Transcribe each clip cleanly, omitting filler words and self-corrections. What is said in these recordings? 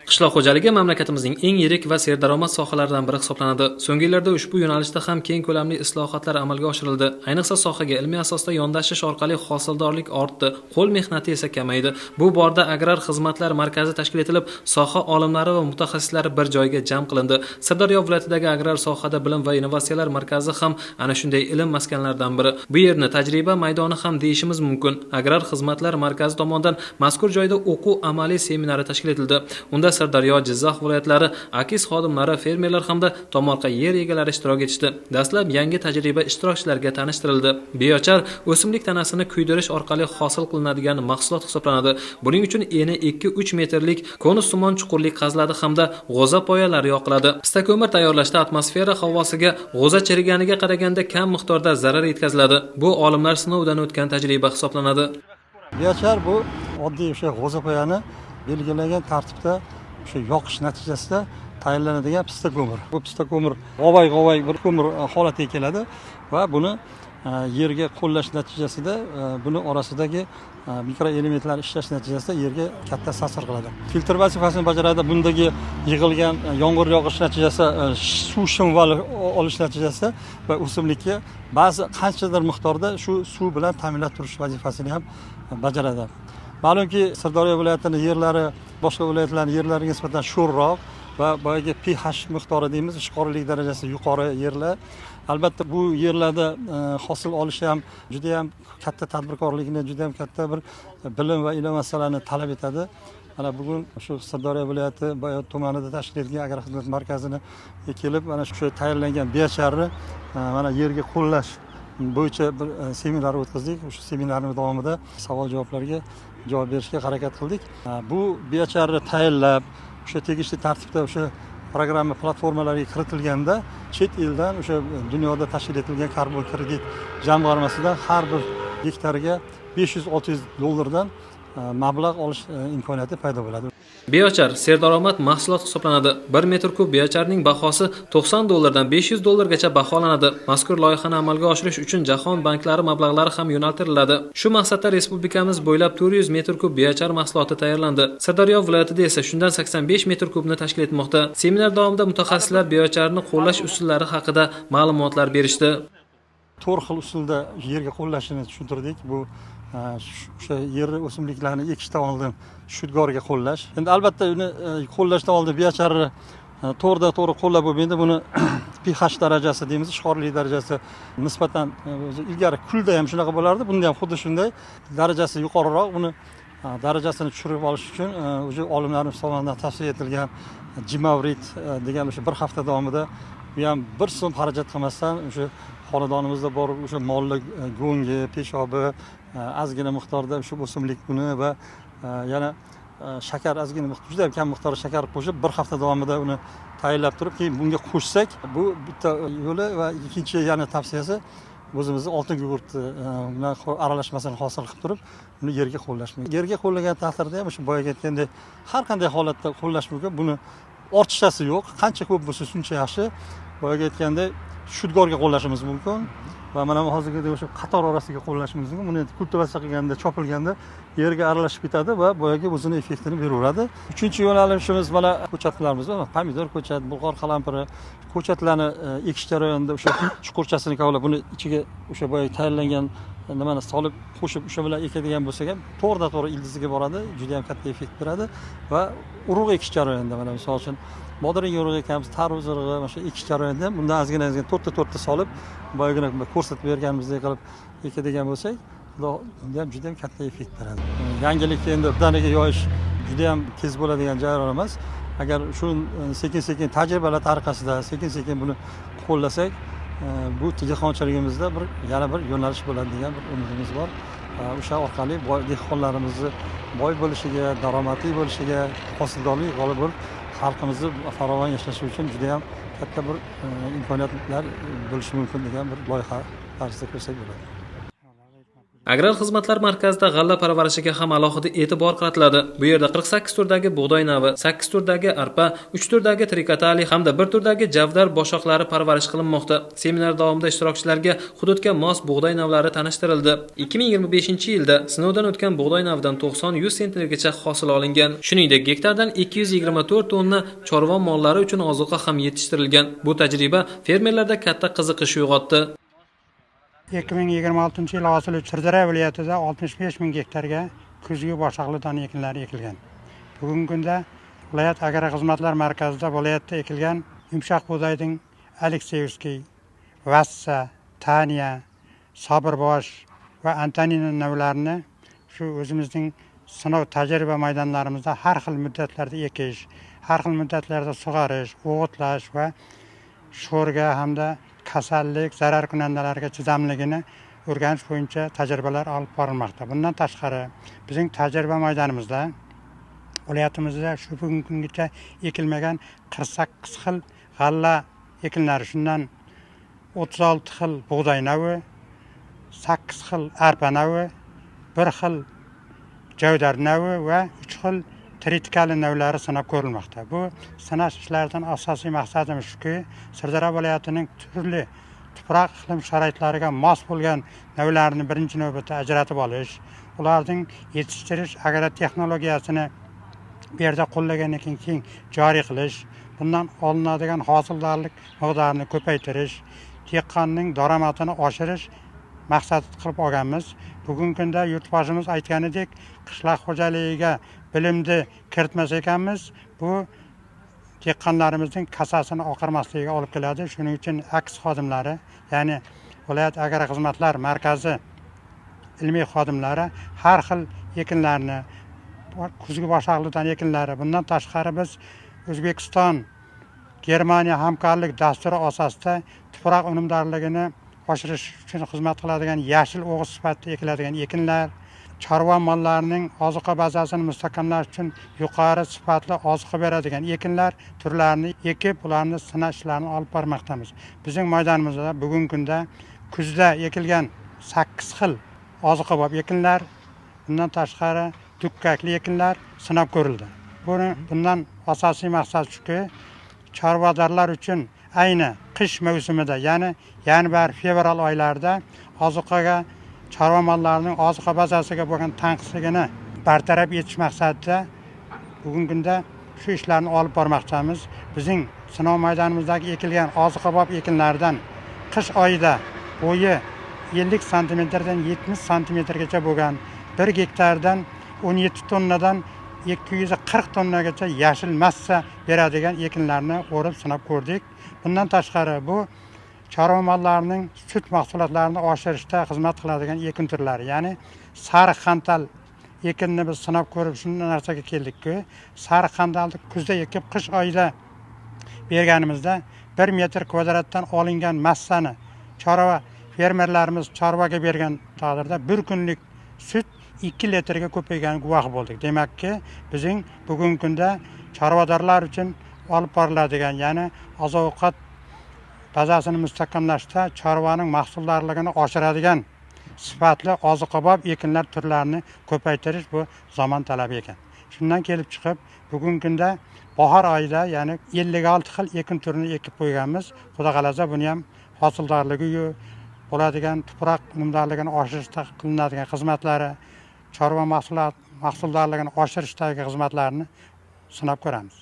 Qishloq xo'jaligi mamlakatimizning eng yirik va serdaromad sohalaridan biri hisoblanadi. So'nggi yillarda ushbu yo'nalishda ham keng ko'lamli islohotlar amalga oshirildi. Ayniqsa sohaga ilmiy asosda yondashish orqali hosildorlik ortdi, qo'l mehnati esa kamaydi. Bu borada Agrar xizmatlar markazi tashkil etilib, soha olimlari va mutaxassislari bir joyga jam qilindi. Sirdaryo viloyatidagi agrar sohada bilim va innovatsiyalar markazi ham ana shunday ilm maskanlaridan biri. Bu yerni tajriba maydoni ham deyishimiz mumkin. Agrar xizmatlar markazi tomonidan mazkur joyda o'quv amaliy seminari tashkil etildi. Unda Sirdaryo, Jizzax viloyatlari AKIS xodimlari, fermerlar hamda tomorqa yer egalari ishtirok etishdi. Dastlab yangi tajriba ishtirokchilarga tanishtirildi. Biochar o'simlik tanasini kuydirish orqali hosil qilinadigan mahsulot hisoblanadi. Buning uchun eni 2-3 metrlik konus-simon chuqurlik qaziladi hamda g'o'za poyalari yoqiladi. Pista ko'mir tayyorlashda atmosfera havosiga g'o'za chiriganiga qaraganda kam miqdorda zarar yetkaziladi. Bu olimlar sinovdan o'tgan tajriba hisoblanadi. Biochar bu oddiy o'sha g'o'za poyani belgilangan tartibda o'sha yoqish natijasida tayyorlanadigan pista ko'mir. Bu pista ko'mir g'ovay-g'ovay bir ko'mir holatiga keladi va buni yerga qo'llash natijasida buni orasidagi mikroelementlar ishlash natijasida yerga katta ta'sir qiladi. Filtr vazifasini bajaradi. Bundagi yig'ilgan yomg'ir yog'ish natijasida suv shimvali olish natijasida va o'simlikka ba'zi qanchadir miqdorda shu suv bilan ta'minlab turish vazifasini ham bajaradi. Ma'lumki, Sirdaryo viloyatining yerlari boshqa viloyatlarning yerlariga nisbatan sho'rroq va boyagi pH miqdori deymiz, ishqorlik darajasi yuqori yerlar. Albatta bu yerlarda hosil olish ham juda ham katta tadbirkorlikni, juda ham katta bir bilim va innovatsiyalarni talab etadi. Mana bugun shu Sirdaryo viloyati Bayot tumanida tashkil etilgan agrar xizmat markazini kelib, mana shu tayyorlangan biocharni mana yerga qo'llash bo'yicha bir seminar o'tkazdik. O'sha seminarning davomida savol-javoblarga javob berishga harakat qildik. Bu biocharni tayyorlab, o'sha tegishli tartibda o'sha programma platformalariga kiritilganda chet eldan o'sha dunyoda tashkil etilgan karbon kredit jamg'armasidan har bir gektarga 500-600 dollardan mablag' olish imkoniyati paydo bo'ladi. Biochar serdaromad mahsulot hisoblanadi. 1 metr kub biocharning bahosi 90 dollardan 500 dollargacha baholanadi. Mazkur loyihani amalga oshirish uchun jahon banklari mablag'lari ham yo'naltiriladi. Shu maqsadda respublikamiz bo'ylab 400 metr kub biochar mahsuloti tayyorlandi. Sirdaryo viloyatida esa shundan 85 metr kubni tashkil etmoqda. Seminar davomida mutaxassislar biocharni qo'llash usullari haqida ma'lumotlar berishdi. To'rt xil usulda yerga qo'llashini tushuntirdik. Bu o'sha yer o'simliklarni ekishdan oldin shudgorga qo'llash. Endi albatta uni qo'llashdan oldin biocharni to'g'ridan-to'g'ri qo'llab bo'lmaydi. Buni pH darajasi deymiz, ishqorlik darajasi nisbatan o'zi ilgari kulda ham shunaqa bo'lardi, bunda ham xuddi shunday darajasi yuqoriroq. Buni darajasini tushirib olish uchun o'sha olimlarimiz tomonidan tavsiya etilgan jimavrit degan o'sha bir hafta davomida bu ham bir so'm xarajat qilmasdan o'sha xonadonimizda bor o'sha molli go'ngi, peshobi ozgina miqdorda o'sha o'simlik uni va yana shakar ozgina miqdor, juda kam miqdorda shakar qo'shib bir hafta davomida uni tayyorlab turib keyin bunga qo'shsak, bu bitta yo'li. Va ikkinchi yana tavsiyasi o'zimizni oltin gugurt bilan aralashmasini hosil qilib turib uni yerga qo'llash mumkin. Yerga qo'llagan taqdirda ham o'sha boyagi aytgandek har qanday holatda qo'llash mumkin. Buni ortiqchasi yo'q, qancha ko'p bo'lsa shuncha yaxshi. Boyagi aytgandek shudgorga qo'llashimiz mumkin va mana hozirgidek o'sha qator orasiga qo'llashimiz mumkin. Buni kultivatsiya qilganda, chopilganda yerga aralashib ketadi va boyagi o'zini effektini beraveradi. Uchinchi yo'nalishimiz mana ko'chatlarimiz, pomidor ko'chat, bulg'or qalampiri ko'chatlarni ekish jarayonida o'sha chuqurchasini kavlab buni ichiga o'sha boyagi tayyorlangan nimani solib qo'shib o'sha bilan ekadigan bo'lsak ham to'g'ridan-to'g'ri ildiziga boradi, juda ham katta effekt beradi. Va urug' ekish jarayonida mana misol uchun bodring urug'i ekamiz, tarvuz urug'i, mana shu ekish jarayonida ham bundan ozgina to'rtta solib boyagina ko'rsatib berganimizdek qilib ekadigan bo'lsak, bunda ham juda ham katta effekt beradi. Yangilikni endi birdaniga yoyish juda ham tez bo'ladigan jarayon emas. Agar shu sekin-sekin tajribalar tariqasida sekin-sekin buni qo'llasak, bu dehqonchiligimizda bir yana bir yo'nalish bo'ladi degan bir umidimiz bor. O'sha orqali dehqonlarimizni boy bo'lishiga, daromadli bo'lishiga, hosildorlik g'olib bo'lib, xalqimizni farovon yashashi uchun juda ham katta bir imkoniyatlar bo'lishi mumkin degan bir loyiha tarzida ko'rsak bo'ladi. Agrar xizmatlar markazida g'alla parvarishiga ham alohida e'tibor qaratiladi. Bu yerda 48 turdagi bug'doy navi, 8 turdagi arpa, 3 turdagi trikatali hamda 1 turdagi javdar boshoqlari parvarish qilinmoqda. Seminar davomida ishtirokchilarga hududga mos bug'doy navlari tanishtirildi. 2025-yilda sinovdan o'tgan bug'doy navidan 90-100 sentnergacha hosil olingan. Shuningdek, gektardan 224 tonna chorva mollari uchun ozuqa ham yetishtirilgan. Bu tajriba fermerlarda katta qiziqish uyg'otdi. 2026 yil hosili Sirdaryo viloyatida 65 ming gektarga kuzgi boshoqli don ekinlari ekilgan. Bugungi kunda viloyat agrar xizmatlar markazida viloyatda ekilgan yumshoq bug'doyning Alekseyevskiy, Vassa, Taniya, Sobirbosh va Antonina navlarini shu o'zimizning sinov tajriba maydonlarimizda har xil muddatlarda ekish, har xil muddatlarda sug'orish, o'g'itlash va sho'rga hamda kasallik, zararkunandalarga chidamligini o'rganish bo'yicha tajribalar olib borilmoqda. Bundan tashqari bizning tajriba maydonimizda viloyatimizda shu bugungi kungacha ekilmagan 48 xil g'alla ekinlari, shundan 36 xil bug'doy navi, 8 xil arpa navi, 1 xil javdar navi va 3 xil tritikali navlari sinab ko'rilmoqda. Bu sinash ishlaridan asosiy maqsadimiz shuki, Sirdaryo viloyatining turli tuproq iqlim sharoitlariga mos bo'lgan navlarni birinchi navbatda ajratib olish, ularning yetishtirish agrotexnologiyasini bu yerda qo'llagandan keyin keng joriy qilish, bundan olinadigan hosildorlik miqdorini ko'paytirish, dehqonning daromadini oshirish maqsad qilib olganmiz. Bugungi kunda yurtboshimiz aytganidek, qishloq xo'jaligiga bilimni kiritmas ekanmiz, bu dehqonlarimizning kasasini oqirmasligiga olib keladi. Shuning uchun aks xodimlari, ya'ni viloyat agrar xizmatlar markazi ilmiy xodimlari har xil ekinlarni, kuzgi boshoqlidan ekinlari, bundan tashqari biz O'zbekiston Germaniya hamkorlik dasturi asosida tuproq unumdorligini oshirish uchun xizmat qiladigan yashil o'g'iz sifatida ekiladigan ekinlar, chorva mollarining ozuqa bazasini mustahkamlash uchun yuqori sifatli ozuqa beradigan ekinlar turlarini ekib, ularni sinash ishlarini olib bormoqdamiz. Bizning maydonimizda bugungi kunda kuzda ekilgan 8 xil ozuqabop ekinlar, bundan tashqari dukkakli ekinlar sinab ko'rildi. Bundan asosiy maqsad shuki, chorvadorlar uchun ayni qish mavsumida, ya'ni yanvar, fevral oylarida ozuqaga, chorva mollarining ozuqa bazasiga bo'lgan tanqisligini bartaraf etish maqsadida bugungi kunda shu ishlarni olib bormoqdamiz. Bizning sinov maydonimizdagi ekilgan ozuqabop ekinlardan qish oyida bo'yi 50 santimetrdan 70 santimetrgacha bo'lgan 1 gektardan 17 tonnadan 240 tonnagacha yashil massa beradigan ekinlarni o'rib sinab ko'rdik. Bundan tashqari bu chorva mollarining sut mahsulotlarini oshirishda xizmat qiladigan ekin turlari, ya'ni sariq xantal ekinni biz sinab ko'rib shunday narsaga keldikki, sariq xantalni kuzda ekib qish oyida berganimizda 1 metr kvadratdan olingan massani chorva fermerlarimiz chorvaga bergan taqdirda bir kunlik sut 2 litrga ko'paygan guvoh bo'ldik. Demakki, bizning bugungi kunda chorvadorlar uchun olib boriladigan, ya'ni oziq-ovqat bazasini mustahkamlashda chorvaning mahsuldorligini oshiradigan sifatli oziq-ovqat ekinlar turlarini ko'paytirish bu zamon talabi ekan. Shundan kelib chiqib, bugungi kunda bahor oyida, ya'ni 56 xil ekin turini ekib qo'yganmiz. Xudo xolasa buni ham hosildorligi bo'ladigan, tuproq unumdorligini oshirishda qilinadigan xizmatlari, chorva mahsuldorligini oshirishdagi xizmatlarni sinab ko'ramiz.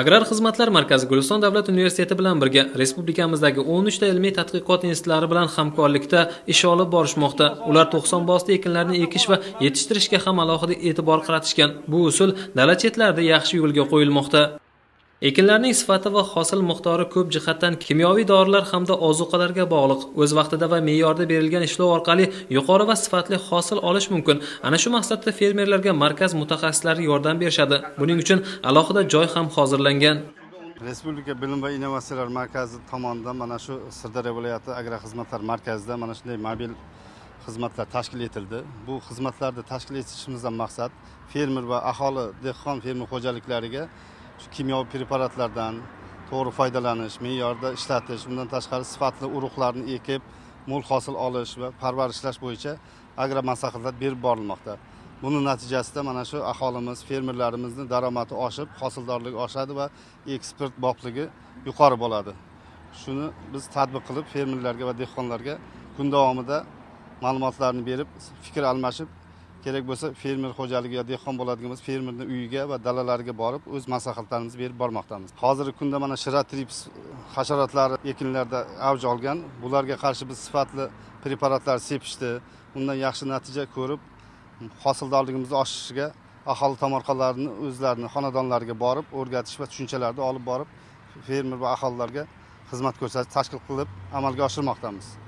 Agrar xizmatlar markazi Guliston davlat universiteti bilan birga respublikamizdagi 13 ta ilmiy tadqiqot institutlari bilan hamkorlikda ish olib borishmoqda. Ular 90 bosdi ekinlarni ekish va yetishtirishga ham alohida e'tibor qaratishgan. Bu usul dala chetlarida yaxshi yo'lga qo'yilmoqda. Ekinlarning sifati va hosil miqdori ko'p jihatdan kimyoviy dorilar hamda ozuqalarga bog'liq. O'z vaqtida va me'yorda berilgan ishlov orqali yuqori va sifatli hosil olish mumkin. Ana shu maqsadda fermerlarga markaz mutaxassislari yordam berishadi. Buning uchun alohida joy ham hozirlangan. Respublika bilim va innovatsiyalar markazi tomonidan mana shu Sirdaryo viloyati agrar xizmatlar markazida mana shunday mobil xizmatlar tashkil etildi. Bu xizmatlarni tashkil etishimizdan maqsad fermer va aholi, dehqon fermer xo'jaliklariga shu kimyoviy preparatlardan to'g'ri foydalanish, me'yorda ishlatish, undan tashqari sifatli urug'larni ekib, mo'l hosil olish va parvarishlash bo'yicha agro maslahatlar berib borilmoqda. Buning natijasida mana shu aholimiz, fermerlarimizni daromadi oshib, hosildorligi oshadi va eksport bopligi yuqori bo'ladi. Shuni biz tatbiq qilib fermerlarga va dehqonlarga kun davomida ma'lumotlarni berib, fikr almashib, kerak bo'lsa fermer xo'jaligi yo dehqon bo'ladigan bo'lsa fermerning uyiga va dalalariga borib o'z maslahatlarimizni berib bormoqdamiz. Hozirgi kunda mana shira trips hasharotlari ekinlarda avj olgan. Bularga qarshi biz sifatli preparatlar sepishdi. Undan yaxshi natija ko'rib, hosildorligimizni oshishiga aholi tomorqalarini o'zlarini xonadonlariga borib o'rgatish va tushunchalarni olib borib fermer va aholilarga xizmat ko'rsatish tashkil qilib amalga oshirmoqdamiz.